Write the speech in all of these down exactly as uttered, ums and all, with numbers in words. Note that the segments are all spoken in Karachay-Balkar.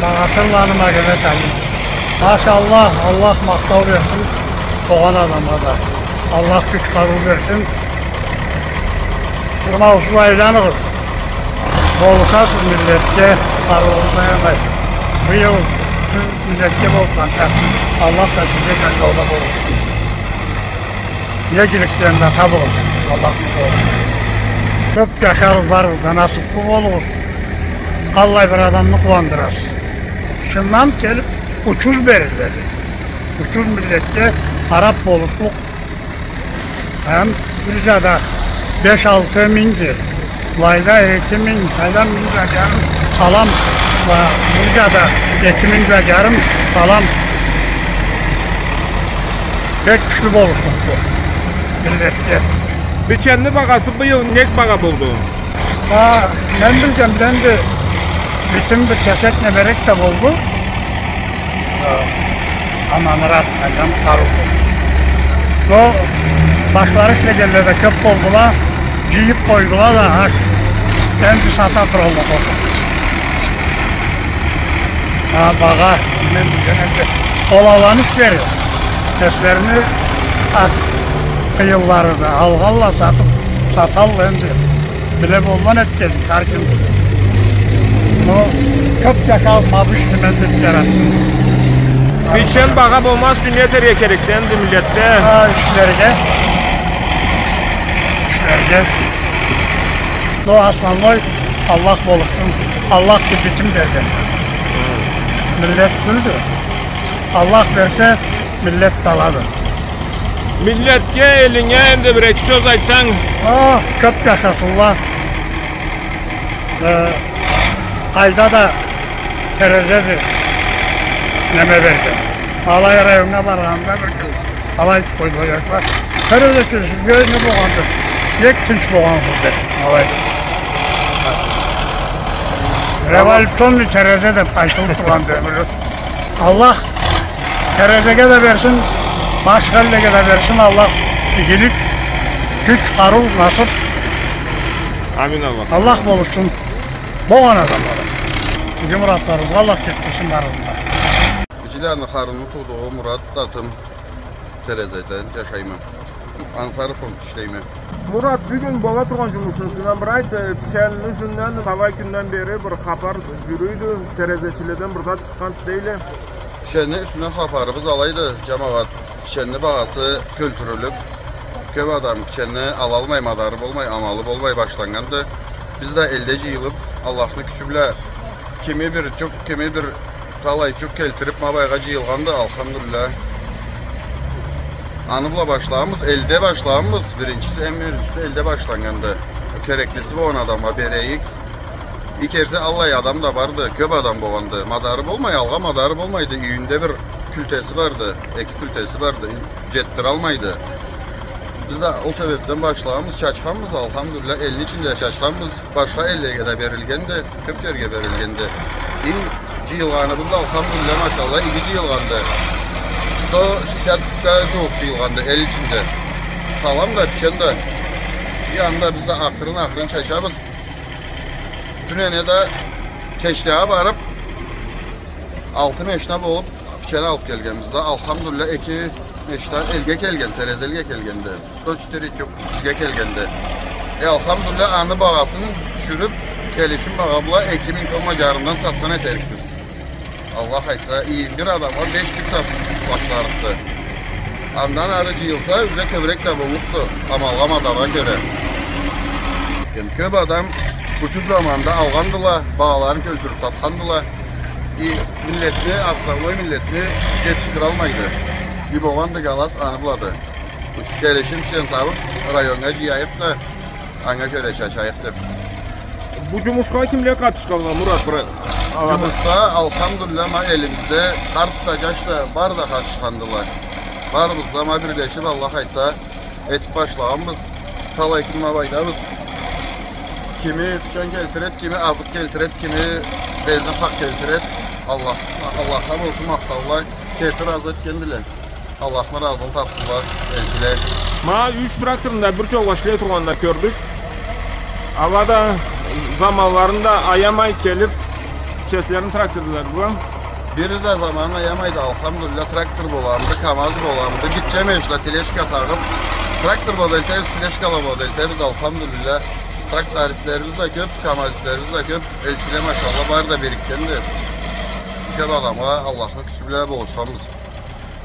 Багъатырланы магъанет али. Машаллах, Аллах махтау берсин, болгъан адамгъа да Аллах кюч, къарыу берсин. Тырмаусуз айланыгъыз. Болушасыз миллетге, къарыугъузну аямай. Быйыл сиз миллетге болсанча, Аллах да сизге джашауда болушсун. Не игиликлени да табыгъыз, Аллахны къолу. Кёп джашаргъыз, барыгъыз да насыплы болугъуз. Аллай бир адамны къууандырасыз. Тышындан келип, учуз бериледи. Учуз миллетге къарап болушлукъ. Эм бир джада беш-алты мингди. Былайда эки минг, къайдан минг бла джарым салам, ва бир джада эки минг бла джарым салам. Бек кючлю болушлукъду миллетге. Биченни багъасы быйыл нек багъа болду? Ха, мен билгенде энди битим бир кесек немерек да болду. Ха, аманыракъ, къайдам, къарыу. Со башлары ишлегенле да кёп болдула, джыйып къойдула да, аш, энди сата туралла къошуп. Ха, багъа, мен билгенде, ол аланы ишлери, кеслерини ат къыйынлары да, алгъалла, сатып, саталла энди. Биле болмай этген, хар ким. Но кёп джашау ма бу ишни мен бек джаратдым. Бичен багъа болмаз ючюн не этерге керекди энди миллетге? Ха, ишлерге. Ишлерге. Но основной Аллах болушсун. Аллахды битим берген. Миллет тюлдю. Аллах берсе, миллет да алады. Миллетге, элинге энди бир-эки сёз айтсанг. Ха, кёп джашасынла. Э, къайда да терезеди неме берген. Алай районнга баргъанда бир кюн алай айтып къойдула, джашла. Терезечи, сизге не болгъанды? Бек тынч болгъансыз деп. Алай. Революционный терезе деп айтылып тургъанды. Аллах терезеге да берсин, башха эллеге да берсин Аллах игилик, кюч, къарыу, насып. Амин, Аллах. Аллах болушсун болгъан адамлагъа. Сизге, муратларыгъызгъа Аллах джетдирсин барыгъызны да. Бижиланы Харунну туудугъу Мурат, атым. Терезеден джашайма. Ансаров болуп ишлейме. Мурат, бюгюн бола тургъан джумушну юсюнден бир айт, э, пиченни юсюнден талай кюнден бери бир хапар джюрюйдю, терезечиледен бир зат чыкъгъанды дейле. Пиченни юсюнден хапарыбыз алайды, джамагъат. Пиченни багъасы кёлтюрюлюп, кёп адам пиченни алалмай, мадары болмай, амалы болмай башланнганды. Биз да элде джыйылып, Аллахны кючю бла, кими бир тюк, кими бир талай тюк келтирип, ма былайгъа джыйылгъанды, алхамдулиллях. Аны бла башлагъанбыз, элде башлагъанбыз. Биринчиси, эм биринчиси элде башланнганды. Кереклиси болгъан адамгъа берейик. И керти аллай адам да барды, кёп адам болгъанды. Мадары болмай, алгъа мадары болмайды. Юйюнде бир кюлтеси барды, эки кюлтеси барды. Джетдиралмайды. Биз да ол себепден башлагъанбыз, чачханбыз, алхамдулиллях, элни ичинде чачханбыз. Башха эллеге да берилгенди, кёп джерге берилгенди. И джыйылгъаныбыз да, алхамдулиллях, машаллах, иги джыйылгъанды. Сто шестьдесят тюкге джууукъ джыйылгъанды эл ичинде. Салам да, пичен да. И анда биз да акъырын-акъырын чачабыз. Тюнене да Чечнягъа барып, алты машина болуп, пичен алып келгенбиз да. Алхамдулиллях, эки машина элге келген, Терезеге келгенди. Сто четыре тюк бизге келгенди. Э, алхамдулиллях, аны багъасын тюшюрюп, келишим багъа бла эки минг сомгъа джарымдан сатхан этерикбиз. Аллах айтса, и бир адамгъа беш тюк сатып башларыкъды. Андан ары джыйылса, уже кёбюрек да боллукъду, амалгъа, мадаргъа кёре. Энди кёп адам учуз заманда алгъандыла, багъаларын кёлтюрюп сатхандыла. И миллетни, основной миллетни джетишдиралмайды. И болгъанды галас аны блады. Учуз келишим ичинден табып, районнга джыяйыкъ да, анга кёре чачайыкъ деп. Бу джумушха кимле къатышханла, Мурат, бир алада? Джумушха, алхамдулиллях, ма элибизде къарт да, джаш да, бары да къатышхандыла. Барыбыз да ма бирлешип, Аллах айтса, этип башлагъанбыз. Талай кюн ма былайдабыз. Кими пичен келтирет, кими азыкъ келтирет, кими бензин хакъ келтирет. Аллах, Аллахха болсун махтаула, керти разы этгендиле. Аллахны разылыгъын тапсынла элчиле. Ма юч тракторну да бир джолгъа ишлей тургъанын да кёрдюк. Ала да заманларын да аямай келип, Кеслерини тракторлары бу. Бири да заманын аямайды, алхамдулиллях, трактор боламыды, КамАЗ боламыды, гитче машинала тележка тагъып, трактор бла да элтебиз, тележка бла да элтебиз, алхамдулиллях. Трактористлерибиз да кёп, КамАЗистлерибиз да кёп, элчиле, машаллах, бары да бирикгенди. Кёп адамгъа Аллахны кючю бла болушханбыз.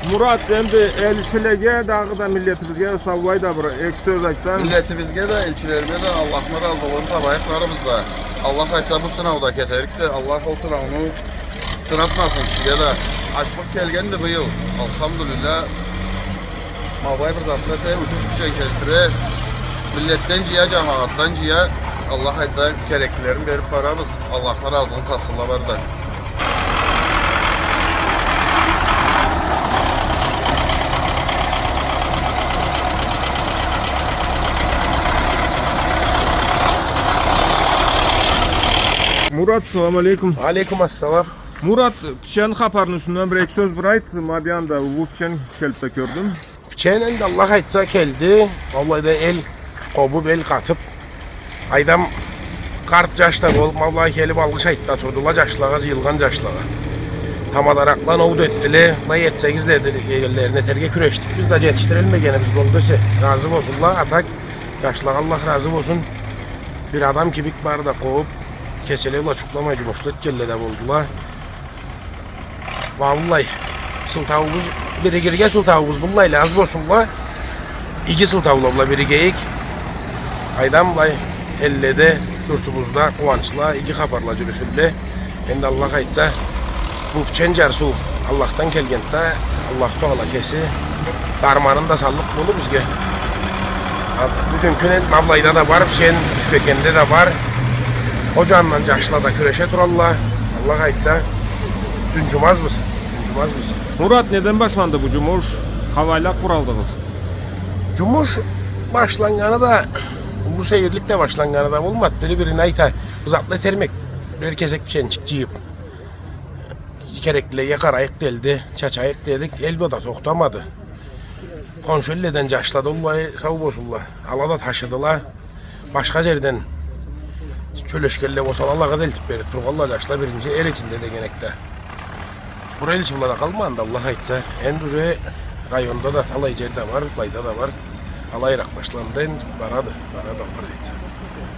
Мурат, энди элчилеге, дагъыда миллетибизге саулай да бир эки сёз айтсанг. Миллетибизге да, элчилериме да Аллахны разылыгъын табайыкъ барыбыз да. Аллах айтса, бу сынауда кетерикди. Аллах ол сынауну сынатмасын кишиге да. Ачлыкъ келгенди быйыл, алхамдулиллях. Ма былай бир затны эте, учуз бичен келтире. Миллетден джыя, джамагъатдан джыя. Аллах айтса, кереклилерин берип барабыз. Аллахны разылыгъын тапсынла бары да. Мурат, салам алейкум. Алейкум ассалам. Мурат, бичен хапарны юсюнден бир эки сёз бир айт, ма бир анда уллу бичен келип да кёрдюм. Бичен энди, Аллах айтса, келди. Аллай да эл къобуп, эл къатып. Айдам, къарт, джаш да болуп, ма былай келип алгъыш айтды да турдула джашлагъа, джыйылгъан джашлагъа. Тамадаракъланы оу да этдиле, былай этсегиз, деди, дегенлерин этерге кюрешдик. Биз да джетишдирелмегенибиз болду эсе, разы болсунла, а так джашлагъа Аллах разы болсун. Бир адам кибик бары да къобуп, кечеле бла джукъламай джумушлу этгенле да болдула. Ма быллай сылтауубуз, биригирге сылтауубуз быллайла аз болсунла. Иги сылтаула бла биригейик. Айдам, былай элледе, джуртубузда къууанчла, иги хапарла джюрюсюнле. Энди Аллах айтса, бу бичен джарсыу Аллахдан келгенди да, Аллах Тагъала кеси дарманын да саллыкъ болур бизге. Бюгюн кюн энди ма былайда да бар, бичен Ючкекенде да бар. Ол джанындан джашла да кюреше туралла. Аллах айтса, тюнчюмазбыз, тюнчюмазбыз. Мурат, неден башланды бу джумуш? Къалайла къуралдыгъыз? Джумуш башланнганы да, уллу сейирлик да башланнганы да болмады. Бири бирине айта, бу затла этермек, бирер кесек биченчик джыйып, кереклилеге къарайыкъ делди, чачайыкъ дедик, эл бла да тохтамады. Хоншу элледен джашла да уллай сау болсунла. Ала да ташыдыла. Башха джерден кёлешгенле болса, алагъа да элтип берип тургъанла джашла, биринчи эл ичинде дегенекде. Къуру эл ичи бла да къалмагъанды, Аллах айтса. Энди уже районда да талай джер да бар, былайда да бар. Алайыракъ башланды, энди барады, барады, Аллах айтса.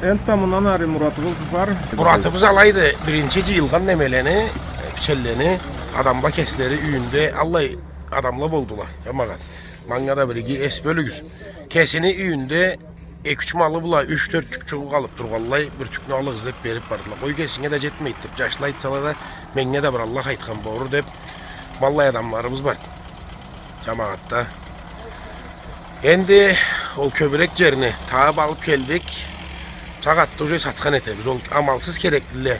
Энтда мындан ары муратыгъыз бар? Муратыбыз алайды, биринчи джыйылгъан немелени, биченлени адамла кеслери юйюнде аллай адамла болдула, джамагъат. Манга да бир иги эс бёлюгюз. Кесини юйюнде эки-юч малы бла юч-тёрт тюк чугъу къалып тургъанлай, бир тюкню алыгъыз деп берип бардыла. Къой, кесинге да джетмейди деп джашла айтсала да, меннге да бир Аллах айтхан болур деп, ма аллай адамларыбыз бар джамагъатда. Энди ол кёбюрек джерни табып алып келдик. Сагъатда уже сатхан этебиз. Ол амалсыз кереклиле.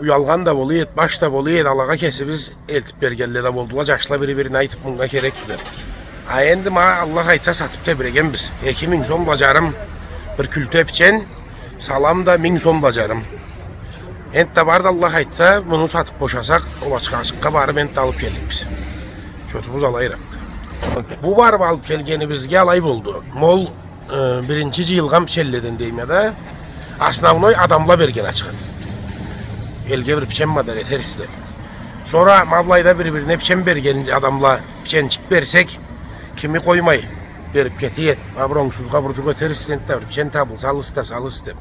Уялгъан да болур эди, баш да болур эди, алагъа кесибиз элтип бергенле да болдула, джашла бири-бирине айтып, мынга керекди деп. А энди ма, Аллах айтса, сатып тебирегенбиз. Эки минг сом бла джарым бир кюлте бичен, салам да минг сом бла джарым. Энтда барды, Аллах айтса, муну сатып бошасакъ, ол ачха-, ачыкъгъа барып энтда алып келликбиз. Чотубуз алайыракъды. Бу барып алып келгенибизге алай болду. Мол Э, биринчи джыйылгъан биченледен дейме да, основной адамла берген ачхады. Элге бир бичен мадар этериз деп. Сора ма былайда бир-бирине бичен берген адамла биченчик берсек, кими къоймай берип кетейик. Ма бир онгсузгъа бир джукъ этериз, энтда бир бичен табылса, алырсыз да салырсыз деп.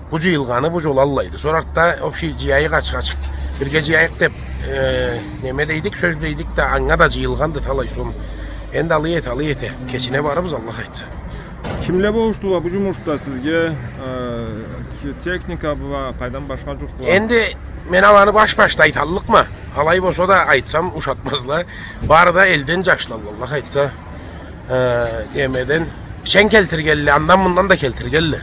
Бу джыйылгъаны бу джол аллайды. Сора артда общий джыяйыкъ ачха-ачыкъ. Бирге джыяйыкъ деп, э, неме дейдик, сёз дейдик да, анга да джыйылгъанды талай сом. Энди алай эте, алай эте. Кечине барырбыз, Аллах айтса. Кимле болушдула бу джумушда сизге, э, ки-, техника бла, къайдан башха джукъла? Энди мен аланы баш-башда айталлыкъма. Алай болса да айтсам ушатмазла. Бары да элден джашла, Аллах айтса. Э, немеден, бичен келтиргенле, андан-мындан да келтиргенле.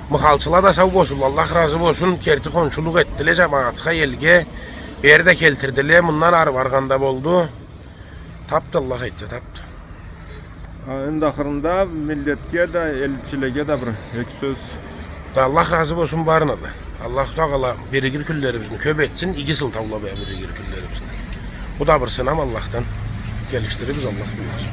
Мыхалчыла да сау болсун, Аллах разы болсун, керти хоншулукъ этдиле джамагъатха, элге, бери да келтирдиле, мындан ары баргъан да болду. Тапды, Аллах айтса, тапды. А, энди ахырында миллетге да, элчилеге да бир эки сёз. Да Аллах разы болсун барына да. Аллаху Тагъала биригир кюнлерибизни кёп этсин, иги сылтаула бла биригир кюнлерибизни. Бу да бир сынам Аллахдан. Келишдирирбиз, Аллах буюрса.